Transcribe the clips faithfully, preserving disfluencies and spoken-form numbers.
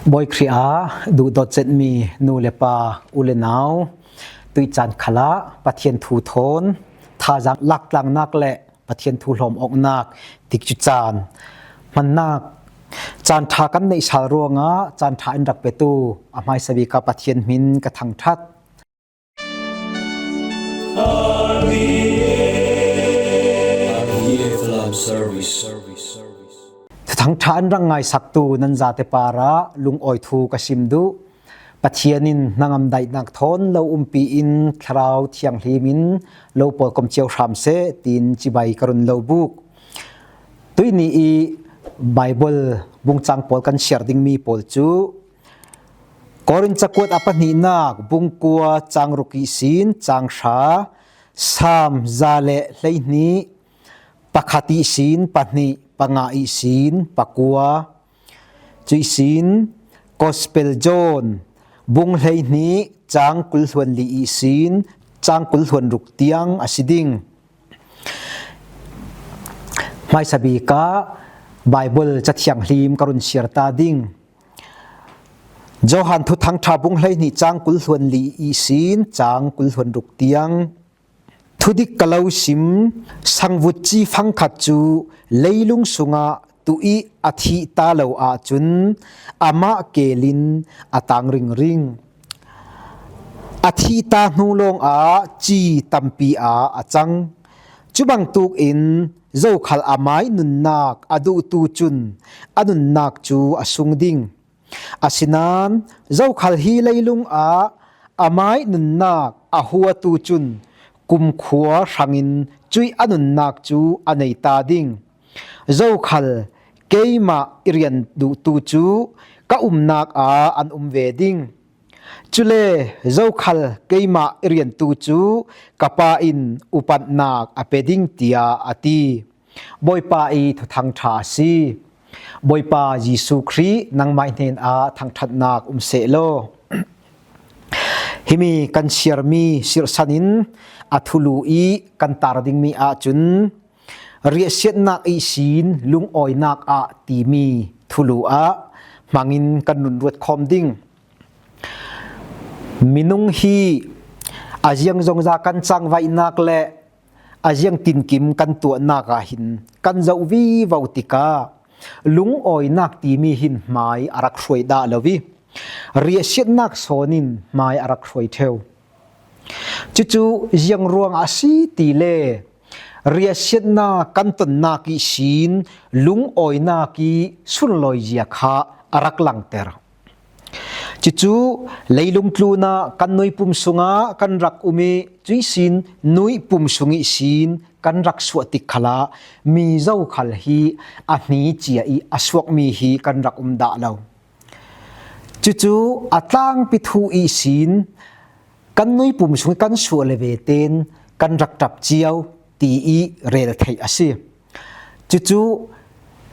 Bawi Khrih a duhdawt zetmi nu le pa, u le nau, tuicaan khalah Pathian thu thawn thazaang laktlannak le Pathian thu hlawm awknak tikcu caan hmannak caan ṭha kan neih sal ruangah caan ṭha in rak petu a hmaisabik ah Pathian hmin ka thangṭhat. Thuthang ṭha an rak ngaisaktu nan zate parah lungawi thu ka sim duh. Pathian in hnangam daihnak thawn lo umpi in Thlarau Thianghlim in lo pawlkom cio hram seh, tiin cibai ka run lo buk. Tuihni ih Baibal bungcang pawl kan siar dingmi pawl cu Korin cakuat a pahnihnak bungkua cang ruk ihsin cang hra, Saam za le hleihnih, pakhat ihsin pahnih, panga ihsin pakua, cu ihsin Gospel John bung hleihnih cang kul hluan li ihsin cang kul hluan ruk tiang a si ding. Hmaisabik ah Baibal Ca Thianghlim ka run siar ta ding. Johan Thuthang Ṭha bung hleihnih cang kul hluan li ihsin cang kul hluan ruk tiang. Thudik ka lo sim, sangvut cifang khat cu leilung sungah tuh ih a thih ta lo ahcun amah kel in a tang ringring. A thih ta hnu lawngah ci tampi ah a cang. Cu bangtuk in zokhal amai nunnak a duhtu cun a nunnak cu a sung ding. Asinain zokhal hi leilung ah amai nunnak a huatu cun kumkhua hrangin cuih a nunnak cu a nei ta ding. Zokhal keimah i rian duhtu cu ka umnak ah an um ve ding. Cule zokhal keimah i riantu cu ka Pa in upatnak a pe ding, tiah a ti. Bawipa ih Thuthang Ṭha a si. Bawipa Jesuh Khrih nangmah hnen ah thangṭhatnak um seh law. Himi kan siarmi sirhsan in a thulu ih kan tar dingmi ahcun riahsiatnak ihsin lungawinak ah timi thulu ah hmangin kan run ruat khawm ding. Minung hi a ziangzongza kan cangvaihnak le a ziangtinkim kan tuahnak ah hin kan zoh vivo tikah lungawinak timi hin hmai a rak hruai dah lo ih riahsiatnak sawn in hmai a rak hruai ṭheu. Cucu ziang ruangah a si ti le riahsiatnak kan tonnak ihsin lungawinak ih sunlawizia kha a rak langter. Cucu leilung tlunah kan nuipum sungah kan rak um ih cuihsin nuipum sung ihsin kan rak suah tik khalah mi zokhal hi a hni cia ih a suakmi hi kan rak um dah lo. Cucu a tlangpi thu ihsin kan nuipum sungih kan suah le ve tein kan rak ṭap cio ti ih rel theih a si. Cucu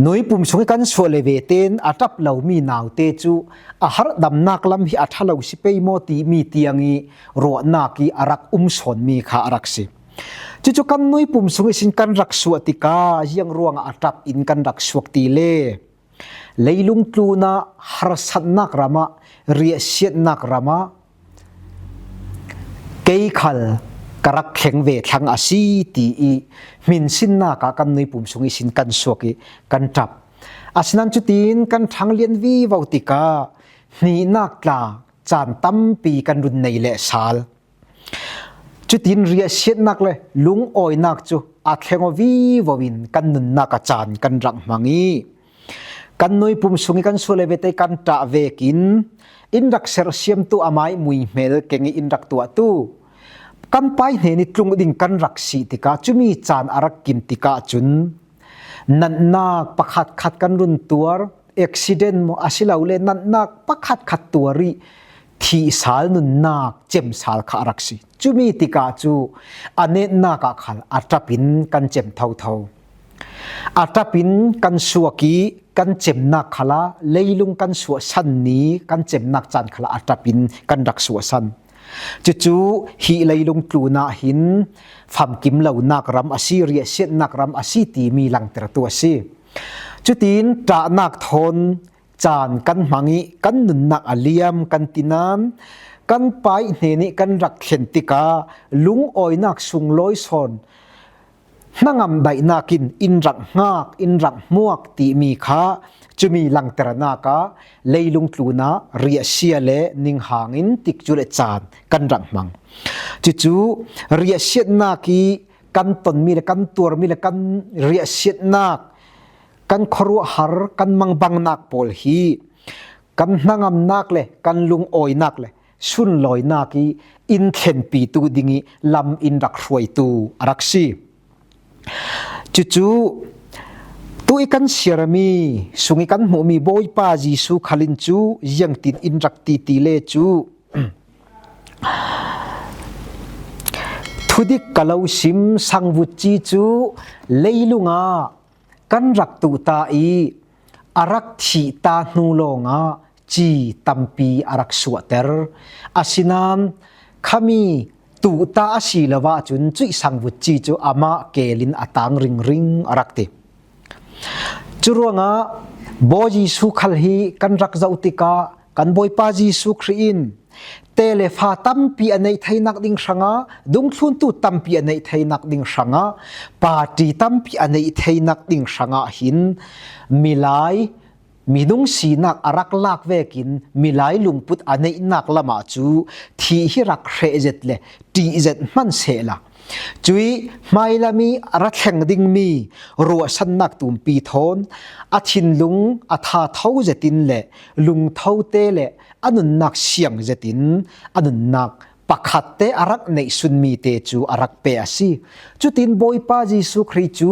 nuipum sungih kan suah le ve tein a ṭap lomi naute cu a harhdamnak lam hi a ṭha lo si pei maw timi tiangih ruahnak ih a rak um sawnmi kha a rak si. Cucu kan nuipum sung ihsin kan rak suah tikah ziang ruangah a ṭap in kan rak suak ti le leilung tlunah harsatnak ramah, riahsiatnak ramah kei khal ka rak thleng ve thlang a si ti ih hminsinnak ah kan nuipum sung ihsin kan suak ih kan ṭap. Asinain cutin kan ṭhanglian vivo tikah hnihnak tla caan tampi kan run nei leh sal. Cutin riahsiatnak le lungawinak cu a thleng aw vivo in kan nunnak ah caan kan rak hmang ih kan nuipum sungih kan suah le ve te kan ṭah vekin in rak serhsiamtu amai muihmel keng ih in rak tuahtu kan Pa ih hnen ih tlung ding kan rak si tikah cumi caan a rak kim tikah cun natnak pakhatkhat kan run tuar, accident maw asilole natnak pakhatkhat tuar ih thih sal nunnak cem sal kha a rak si. Cumi tikah cu a netnak ah khal a ṭap in kan cem thotho. A ṭap in kan suak ih kan cemnak khalah leilung kan suahsan ni kan cemnak caan khalah a ṭap in kan rak suahsan. Cucu hih leilung tlunah hin famkim lonak ram a si, riahsiatnak ram a si timi langtertu a si. Cutin ṭahnak thawn caan kan hmang ih kan nunnak a liam kan ti nain kan Pa ih hnenih kan rak thlen tikah lungawinak sunglawi sawn hnangam daihnak in in rak hngak, in rak hmuak timi kha cumi langternak ah leilung tlunah riahsia le ning hangin tikcu le caan kan rak hmang. Cucu riahsiatnak ih kan tonmi le kan tuarmi le kan riahsiatnak, kan khuaruahhar, kan mangbangnak pawl hi kan hnangamnak le kan lungawinak le sunlawinak ih in thlenpitu dingih lam in rak hruaitu a rak si. Cucu tuih kan siarmi sungih kan hmuhmi Bawipa Jesuh khal in cu ziangtin in rak titi le cu thudik ka lo sim, sangvutci cu leilung ah kan rak tuhta ih a rak thihta hnu lawngah ci tampi a rak suahter. Asinain khami tuhta a si lo ahcun cuih sangvutci cu amah kelin a tang ringring a rak ti. Curuangah Bawi Jesuh khal hi kan rak zoh tikah kan Bawipa Jesuh Khrih in te le fa tampi a neih theinak ding hrangah, dungthluntu tampi a neih theinak ding hrangah, party tampi a neih theinak ding hrangah hin milai, minung sinak a rak lak vekin milai lungput a neihnak lamah cu thih hi rak hreh zet le ṭih zet hman sehla, cuih hmailam ih a ra thleng dingmi ruahsannak tumpi thawn a thinlung a thatho zetin le lungthote le a nunnak siang zetin a nunnak pakhatte a rak neihsunmi te cu a rak pe a si. Cutin Bawipa Jesuh Khrih cu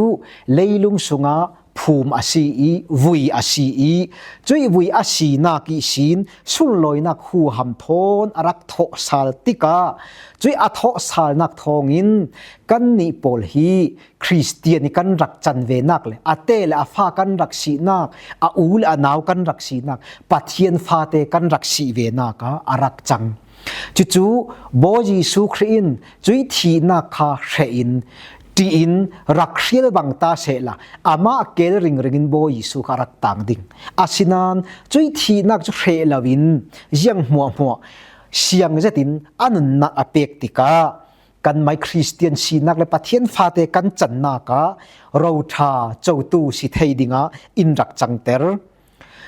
leilung sungah phum a si ih, vui a si ih, cuih vui a sinak ihsin sunlawinak huham thawn a rak thawhsal tikah, cuih a thawhsalnak thawngin kannih pawl hi Khristian ih kan rak can venak le a te le a fa kan rak sinak, a u le a nau kan rak sinak, Pathian fate kan rak si venak ah a rak cang. Cucu Bawi Jesuh Khrih in cuih thihnak kha hreh in, ṭih in, rak hrial bang ta sehla, amah kel ringring in Bawi Jesuh kha a rak tang ding. Asinain cuih thihnak cu hreh loin ziang hmuahhmuah siang zetin a nunnak a pek tikah kanmah ih Khristian sinak le Pathian fate kan cannak ah roṭha cotu si thei dingah in rak cangter.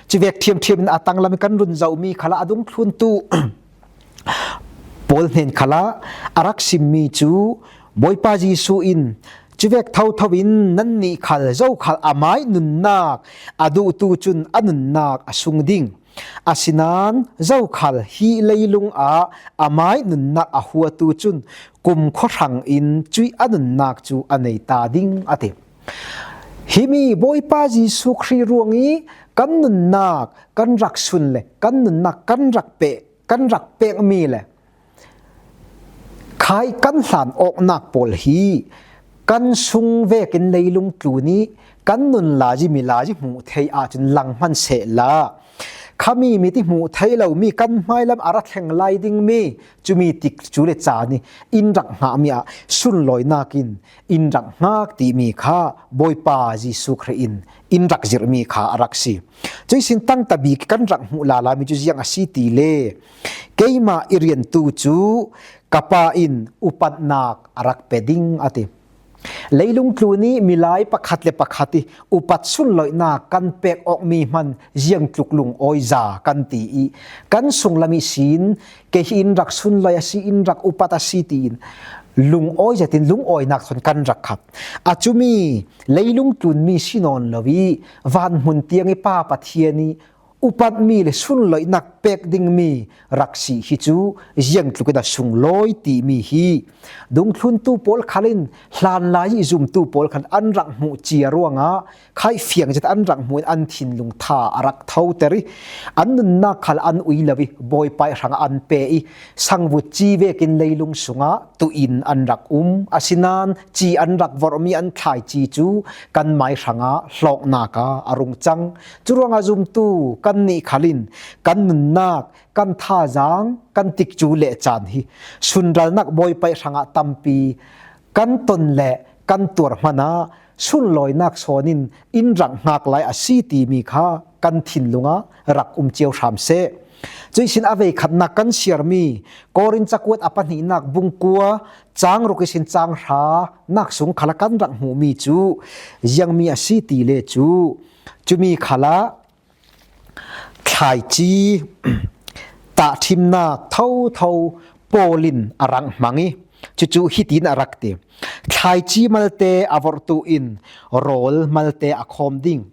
Cuvek ṭhiamṭhiam in a tanglam ih kan run zohmi khalah a dungthluntu pawl hnen khalah a rak simmi cu Bawipa Jesuh in, cuvek thotho in nannih khal zokhal amah ih nunnak a duhtu cun a nunnak a sung ding. Asinain zokhal hi leilung ah amah ih nunnak a huatu cun kumkhua hrangin cuih a nunnak cu a nei ta ding, a ti. Himi Bawipa Jesuh Khrih ruangih kan nunnak kan rak sun le kan nunnak kan rak peh, kan rak pekmi le khai kan hlan awknak pawl hi kan sung vekin leilung tlun ih kan nun lai ih milai ih hmuh theih ahcun lang hman sehla, khami mit ih hmuh theih lomi kan hmailam a ra thleng lai dingmi cumi tikcu le caan ih in rak hngakmi ah sunlawinak in in rak hngak timi kha Bawipa Jesuh Khrih in in rak zirhmi kha a rak si. Cuih sin tangtabik kan rak hmuh lala mi cu ziang a si ti le, keimah i riantu cu ka Pa in upatnak a rak pe ding, a ti. Leilung tlun ih milai pakhat le pakhat ih upat sunlawihnak kan pek awkmi hman ziangtluk lungawi za kan ti ih kan sunglam ihsin kei hi in rak sunlawi a si, in rak upat a si tiin lungawi zetin lungawinak thawn kan rak khat. A cumi leilung tlunmi si nawn lo ih vanhmun tiang ih Pa Pathian ih upatmi le sunlawihnak pek dingmi rak si hi cu ziangtluk in a sunglawi timi hi dungthluntu pawl khal in hlanlai ih zumtu pawl khal in an rak hmuh cia ruangah khaih fiang zet an rak hmuh in an thinlung tha a rak thoter ih an nunnak khal an ui lo ih Bawipa ih hrangah an pe ih sangvut ci vekin leilung sungah tuin an rak um. Asinain ci an rak vorhmi an thlaici cu kanmai hrangah hlawknak ah a rung cang. Curuangah zumtu kannih khal in kan nunnak, kan thazaang, kan tikcu le caan hi sunralnak Bawipa ih hrangah tampi kan ton le kan tuar hmanah sunlawinak sawn in in rak hngak lai a si timi kha kan thinlunga rak um cio hram seh. Cuih sin a veikhatnak kan siarmi Korin cakuat a pahnihnak bungkua cang ruk ihsin cang hra nak sung khalah kan rak hmuhmi cu ziangmi a si ti le cu cumi khalah thlaici tahṭhimnak thotho Paul in a rak hmang i cucu hitin a rak ti, thlaici malte a vorhtu in rawl malte a khawm ding,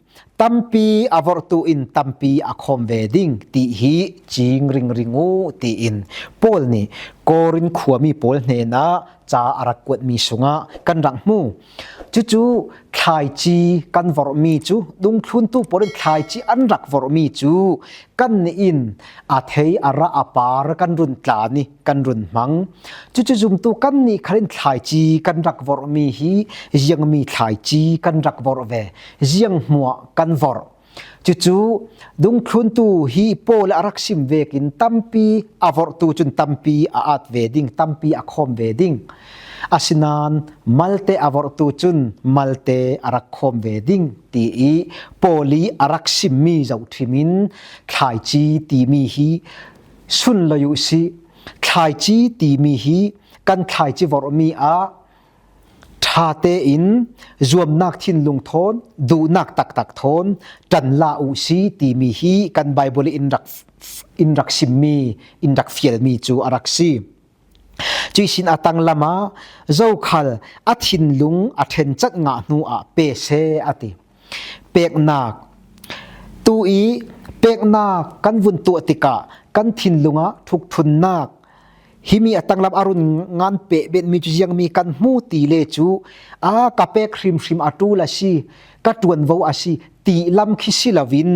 tampi a vorhtu in tampi a khawm ve ding ti hi cing ringring uh tiin Paul nih Korin khuami pawl hnenah ca a rak kuatmi sungah kan rak hmu. Cucu thlaici kan vorhmi cu, dungthluntu pawl in thlaici an rak vorhmi cu kannih in a thei a rah a par kan run tlan i kan run hmang. Cucu zumtu kannih khal in thlaici kan rak vorhmi hi ziangmi thlaici kan rak vorh ve, ziang hmuah kan vorh. Cucu dungthluntu hi Paul a rak sim vekin tampi a vorhtu cun tampi a at ve ding, tampi a khawm ve ding. Asinain malte a vorhtu cun malte a rak khawm ve ding, ti i Paul i a rak simmi zohṭhim in thlaici timi hi sunloi uh si. Thlaici timi hi kan thlaici vorhmi ah ṭha tein zuamnak thinlung thawn, duhnak taktak thawn ṭan la uh si timi hi kan Baibal in rak, in rak simmi, in rak fialmi cu a rak si. Cuih sin a tanglam ah zokhal a thinlung a ṭhencat ngah hnu ah pe seh a ti. Peknak. Tu i peknak kan vun tuah tikah kan thinlung ah ṭhukṭhunnak, himi a tanglam a run ngan pehbenmi cu ziangmi kan hmu ti le cu, a ka pek hrimhrim a ṭul a si, ka ṭuanvo a si ti lam khi si loin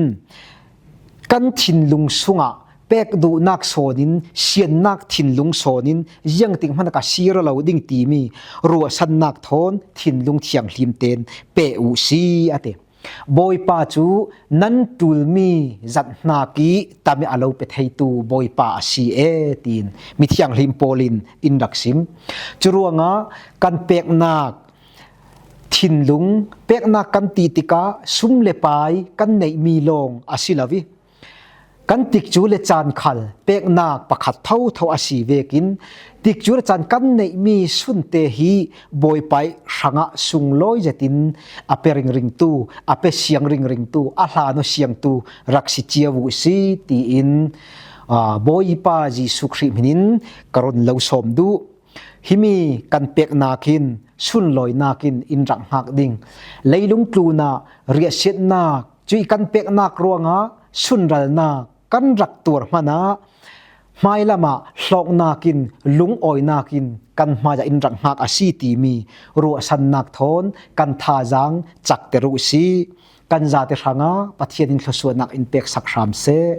kan thinlung sungah pek duhnak sawnin, siannak thinlung sawnin, ziangtik hmanh ka sir lo ding timi ruahsannak thawn thinlung thianghlim tein peh uh si a ti. Bawipa cu nan ṭulmi zat hnak i tam i a lo pe theitu Bawipa a si e, tiin mithianghlim Paul in in rak sim. Curuangah kan peknak thinlung, peknak kan ti tikah sum le pai kan neihmi lawng a si lo i, kan tikcu le caan khal peknak pakhat thotho a si vekin, tikcu le caan kan neihmi sunte hi Bawipa ih hrangah sunglawi zetin a pe ringringtu, a pe siang ringringtu, a hlan aw siangtu rak si cio uh si, tiin, aa, Bawipa Jesuh Khrih hminin ka run lo sawm duh. Himi kan peknak in sunlawinak in in rak hngak ding. Leilung tlunah riahsiatnak, cuih kan peknak ruangah sunralnak kan rak tuar hmanah hmailam ah hlawknak in, lungawinak in kan hmaiah in rak hngak a si timi ruahsannak thawn kan thazaang cakter uh si. Kan zate hrangah Pathian in thluasuahnak in peksak hram seh.